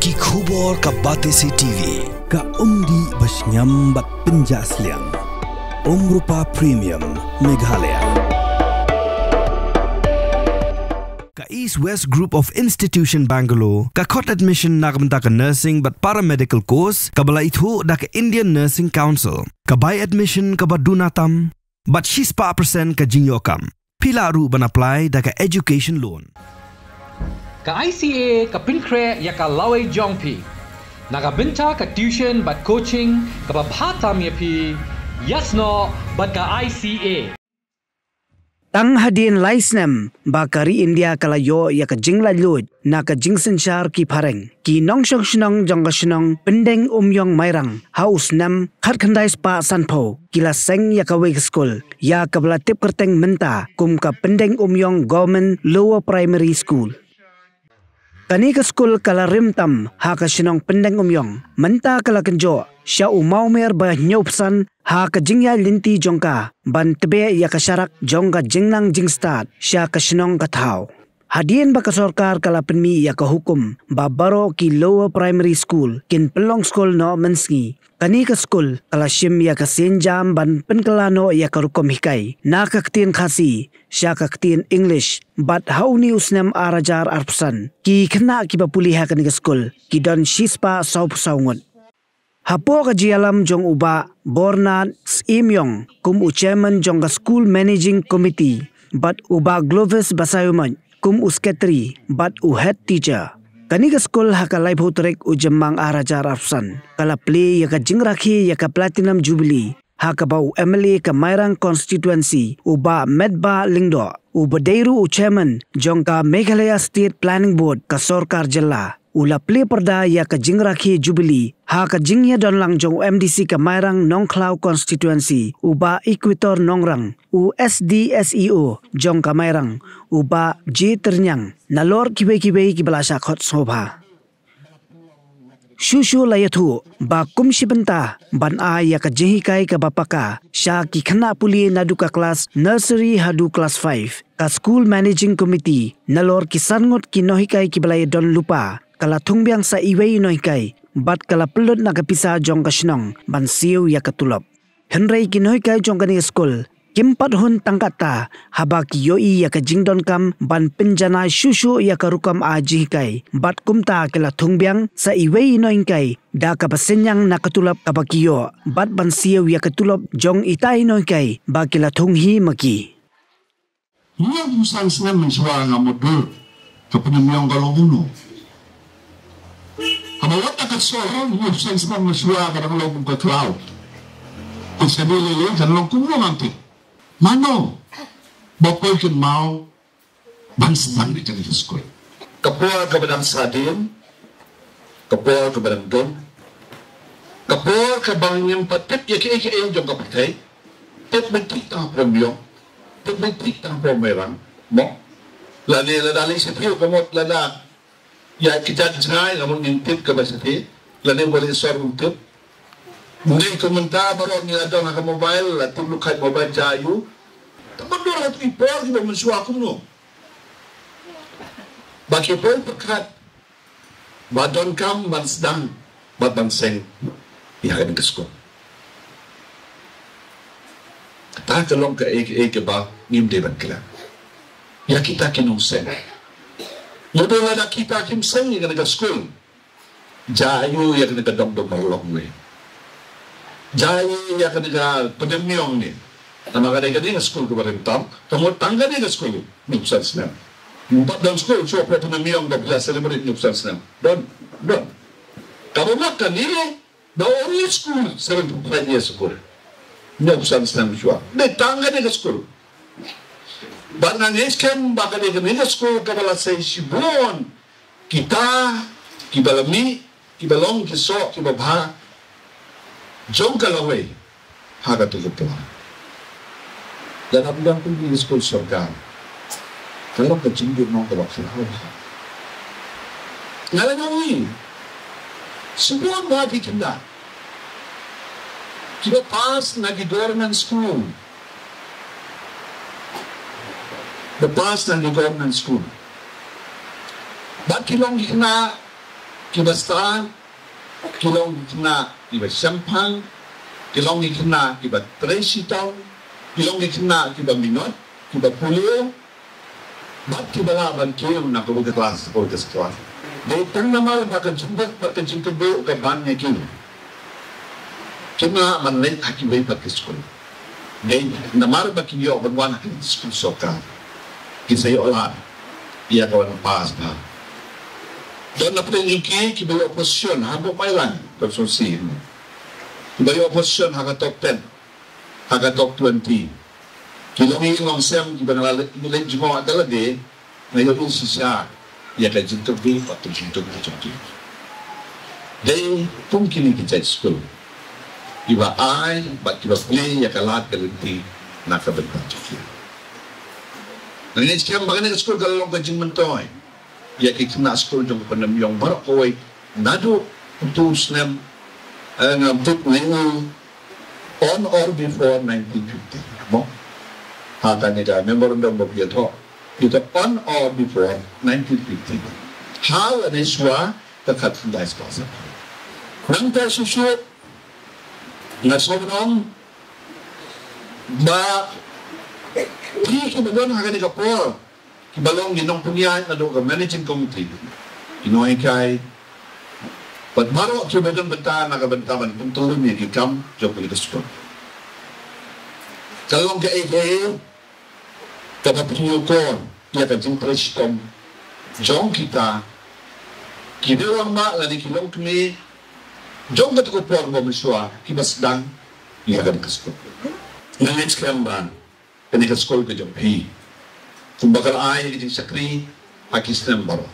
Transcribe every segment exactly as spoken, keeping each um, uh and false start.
Ki khubor ka Batesi T V. Ka umdih ba shngiam bad pynjah sliang. Umrupa Premium Meghalaya. Ka East West Group of Institution Bangalore ka khot admission na ka bynta ka nursing bad paramedical course kaba la ithuh da ka Indian Nursing Council. Ka bai admission kaba duna tam bad shispah percent ka jingïoh kam. Phi lah ruh ban apply da ka education loan. Ka I C A ka pynkhreh ïa ka lawei jong phi na ka bynta ka tuition bad coaching kaba bha tam ïa phi. Ïasnoh bad ka I C A. Tang hadien lai snem ba ka ri India ka la ïoh ïa ka jinglaitluid na ka jingsynshar ki phareng, ki nongshong shnong jong ka shnong Pyndengumiong Mairang ha u snem khatkhyndai spah sanphew ki la seng ïa kawei ka skul ïa kaba la tip kyrteng mynta kum ka Pyndengumiong Government Lower Primary School. Kane ka skul ka la rim tam ha ka shnong Pyndengumiong. Mynta ka la kynjoh sha u mawmer ba hynñiewphew san ha ka jingïaid lynti jong ka ban tbeh ïa ka sharak jong ka jingnang jingstad sha ka shnong ka thaw. Hadien ba ka sorkar ka la pynmih ïa ka hukum ba baroh ki lower primary school kin pynlong skul noh mynsngi, kane ka skul ka la shim ïa ka sienjam ban pynkylla noh ïa ka rukom hikai na ka ktien Khasi sha ka ktien English. Bad ha une u snem ar hajar arphew san, ki khynnah kiba pule ha kane ka skul ki don shispah sawphew saw ngut. Hapoh ka jingïalam jong u Bah Bornard Syiem Yong kum u chairman jong ka School Managing Committee bad u Bah Glovis Basaiawmoit kum u secretary bad u head teacher, kane ka skul ha ka laiphew tarik u Jymmang ar hajar arphew san ka la plie ïa ka jingrakhe ïa ka Platinum Jubilee, ha kaba u M L A ka Mairang Constituency, u Bah Metbah Lyngdoh, uba dei ruh u chairman jong ka Meghalaya State Planning Board ka sorkar jylla, u la plie pyrda ïa ka jingrakhe Jubilee ha ka jingïadonlang jong u M D C ka Mairang Nongkhlaw Constituency, u Bah Equator Nongrang, u S D S E O jong ka Mairang, u Bah J Tyrniang, nalor kiwei kiwei kiba la shah khot sngewbha. Shuh shuh la ïathuh ba kum shi bynta ban ai ïa ka jinghikai kaba paka sha ki khynnah pule naduh ka klas nursery haduh klas five, ka School Managing Committee nalor ki san ngut ki nonghikai kiba la ïadon lypa ka la thung biang sa iwei i nonghikai bad ka la pynlut na ka pisa jong ka shnong ban siew ïa ka tulop. Hynrei ki nonghikai jong kane ka skul kim pat hun tang katta haba ki ïohi ïa ka jingdonkam ban pynjanai shuh shuh ïa ka rukom ai jinghikai, bad kumta ki la thung biang sa iwei i nonghikai da kaba synñiang na ka tulop kaba ki ïoh bad ban siew ïa ka tulop jong ita i nonghikai ba ki la thung hi ma ki. Hynñiewphew san snem mynshuwa nga mut dur ka Pyndengumiong ka long kumno. Haba wat ka sor hynñiewphew san snem mynshuwa ka dang long kum ka khlaw. Pynshai lei lei ka long kumno ngam tip. Mano ba poi kynmaw ban sdang ïa kane ka skul. Ka por kaba dang sahdien, ka por kaba dang don, ka por kaba ngim pat tip ïa kiei kiei jong ka pyrthei. Tip mynta tang Pyndengumiong, tip mynta tang Pyndengumiong, mo. Lane lada lei sha phi ka mut lada ïa ki jait jngai ka mut ngin tip kaba sha phi, lane ba lei sor ngin tip. Ngi ka mynta baroh ngi la don ha ka mobile, la tip lukhaid mobile jaiu. Te ban dur ha ki por kiba mynshuwa kumno. Ba ki poi pyrkhat ba donkam ban sdang bad ban seng ïa kane ka skul. Kata ka long kaei kaei kaba ngim dei ban klet. Ïa kita ki nongseng. Lada lada kita kim seng ïa kane ka skul, jaiu ïa kane ka dong dong marlong ne, jaiu ïa kane ka Pyndengumiong ne. Namar ka dei kane ka skul kaba rim tam, ka mut tang kane ka skul hynñiewphew san snem. Bad don skul shuwa Pyndengumiong ba phi la celebrate hynñiewphew san snem. Don, don. Kaba mut kane the only school seventy five years ago. Hynñiewphew san snem shuwa. Dei tang kane ka skul. Bad nga ngeit skhem ba kane kane ka skul kaba la sei shibun kita kiba la mih, kiba long ki soh kiba bha jong ka lawei ha katu ka por. Lada ym don kum kine ki skul sorkar, ka long ka jingduk nong kaba khraw bha. Nga la ong ïa phi, shibun bha ki khynnah kiba pass na ki government school, ba pass na ki government school, bad ki long ki khynnah kiba stad, ki long ki khynnah kiba shemphang, ki long ki khynnah kiba trei shitom, ki long ki khynnah kiba minot, kiba pule, bad kiba lah ban kiew na kawei ka klas, kawei ka klas. Dei tang namar ba ka jingduk bad ka jingkyrduh ka ban ïa ki, kim lah ban leit ha kiwei pat ki skul. Dei namar ba ki ïoh ban wan ha ki skul sorkar, ki sa ïoh lad ïa ka wan pass bha. Don na pdeng jong ki kiba ïoh position haduh mailai, Professor C, kiba ïoh position ha ka top ten, ha ka top twenty. Ki long ïing long sem kiba nga la leit, leit jngoh da lade, nga ïohi shisha ïa ka jingkyrduh bad ka jingkyrduh jong ki. Dei kum kine ki jait skul kiba ai bad kiba plie ïa ka lad ka lynti na ka bynta jong ki. Nga ngeit skhem ba kane ka skul ka la long ka jingmyntoi ïa ki khynnah skul jong ka Pyndem Ïong baroh kawei naduh utu u snem, eh, nga tip nga ïohi on or before nineteen fifty. Mo? Ha kane ka memorandum ba phi ïathoh, ïathoh on or before nineteen fifty. Ha lane shuwa ka khatkhyndai spah san. Nangta shuh shuh nga sngewbha ban ong ba phi kiba don ha kane ka por, kiba long ki nongpynïaid naduh ka managing committee, ki nonghikai bad baroh kiba don bynta na ka bynta ban pyntyllun ïa ki kam jong kane ka skul, ka long kaei kaei kaba pynïakor ïa ka jingtrei shitom jong kita ki nongmah lane ki longkmie jong kata ka por ba mynshuwa kiba sdang ïa kane ka skul. Nga ngeit skhem ba kane ka skul ka jong phi, kumba ka la ai ka jingshakri ha ki snem baroh,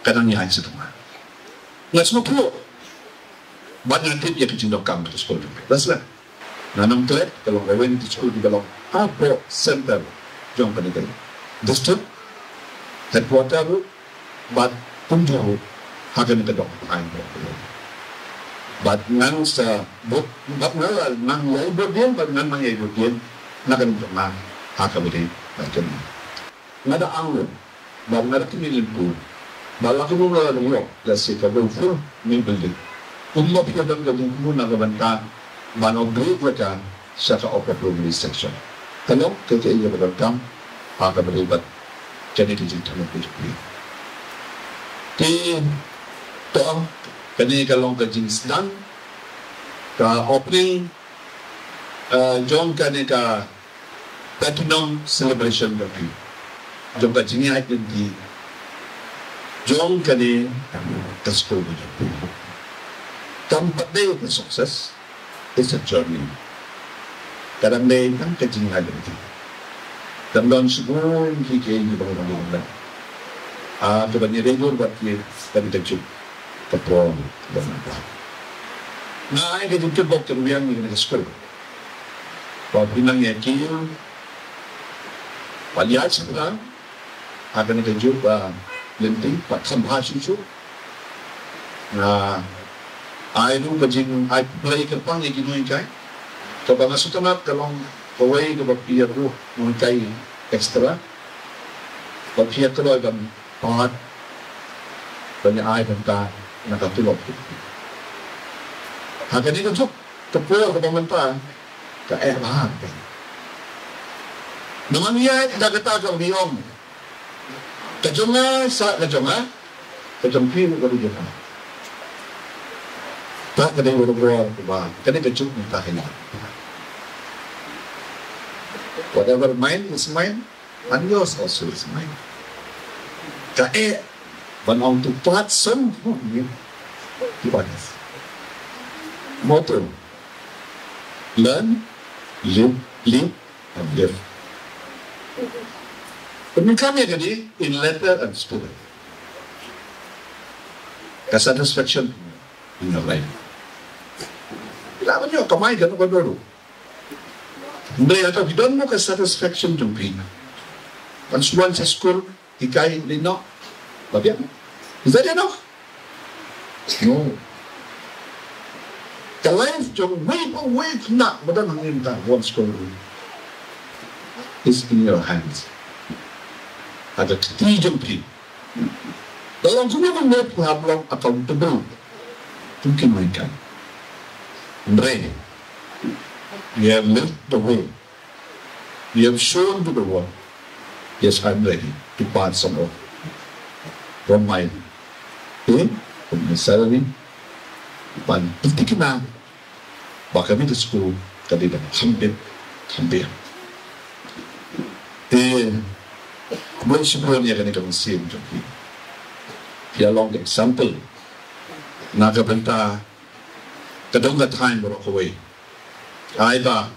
ka dang ïaid sha khmat. Nga sngewthuh bad nga tip ïa ka jingdonkam ka skul jong phi. Last line, nga ong klet ka long kawei na ki skul kiba long hapoh center jong kane ka district, headquarter ruh, bad kumjuh ruh ha kane ka dong. Bad ngan sa bud, bad ngan la nang ïai bud dien, bad ngan nang ïai bud dien na ka bynta jong nga ha kaba dei bad kane. Nga da angnud bad nga da kmie lynti ba la kumno la ïoh lehse kawei full new building, kumba phi don ka jingthmu na ka bynta ban upgrade ïa ka sha ka upper primary section. Ka long kaei kaei kaba donkam ha kaba dei bad kane ka jingthmu ka jong phi. Te to, kane ka long ka jingsdang, ka opening, eh, jong kane ka platinum celebration jong phi, jong ka jingïaid lynti jong kane ka skul jong phi. Kam pat dei ka success, it's a journey. Ka dang dei tang ka jingïaid lynti. Dang don shibun kiei kiei kiba ngi dang don. Ah, kiba ngi dei dur bad ki, kane ka juk ka por kaba mynta. Nga ai ka jingkyrkhu kyrwiang ïa kane ka skul ba phin nang ïa kiew bad ïaid sha ka, ha kane ka juk ba lynti, bad kham bha shuh shuh. Nga ai ruh ka jingai khublei kyrpang ïa ki nonghikai. Kaba nga sngewtynnat ka long kawei kaba phi ïa ruh nonghikai extra ba phi ïa kloi ban pat ban ïa ai bynta na ka tulop. Ha kane ka juk ka por kaba mynta ka eh bha. Namar ïa da kata ka ong, ka jong nga sa ka jong nga, ka jong phi ruh ka dei jong nga. Ta ka dei ka bor kaba kane ka juk mynta ka ïa. Whatever mine is mine, and yours also is mine. Ka eh ban ong to part some from you to others. Motto: learn, live, live and live. Pyndonkam ïa kane in letter and spirit. Ka satisfaction in your life. Lah ban ïoh kamai kano kano ruh. Hynrei hato phi don mo ka satisfaction jong phi ban shu wan sha skul, hikai, leit noh? Ba biang. Is that enough? No. Ka life jong uwei pa uwei u khynnah ba don hangne mynta, wan skul, is in your hands. Ha ka kti jong phi. Ka long kumno kumno phi hap long accountable to ki American. Hynrei, you have lived the way. You have shown to the world, yes, I'm ready to part some of from my pay, from my salary, ban pynthikna ba ka bit skul ka dei da kham bit kham bit. Te khublei shibun ïa kane ka mynsiem jong phi. Phi ïa long ka example na ka bynta ka dong ka thaiñ baroh kawei. Ai ba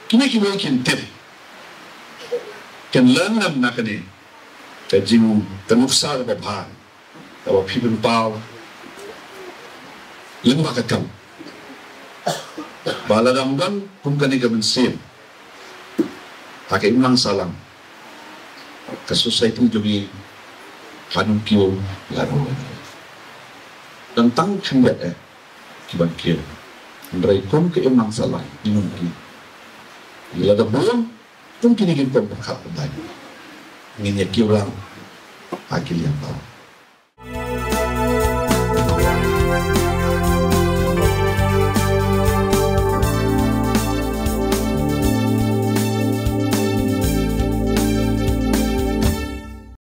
kine kiwei kin tip, kin learn lem na kane ka jing ka nuksa kaba bha kaba phi pynpaw lyngba ka kam. Ba lada ym don kum kane ka mynsiem ha ka imlang sahlang, ka society jong ngi kan ym kiew lano lano. Don tang khyndiat eh kiban kiew. Hynrei kum ka imlang sahlang ngi ym kiew. Lada bun kum kine ki rukom pyrkhat pyrthei, ngin ïa kiew lang ha ki liang baroh.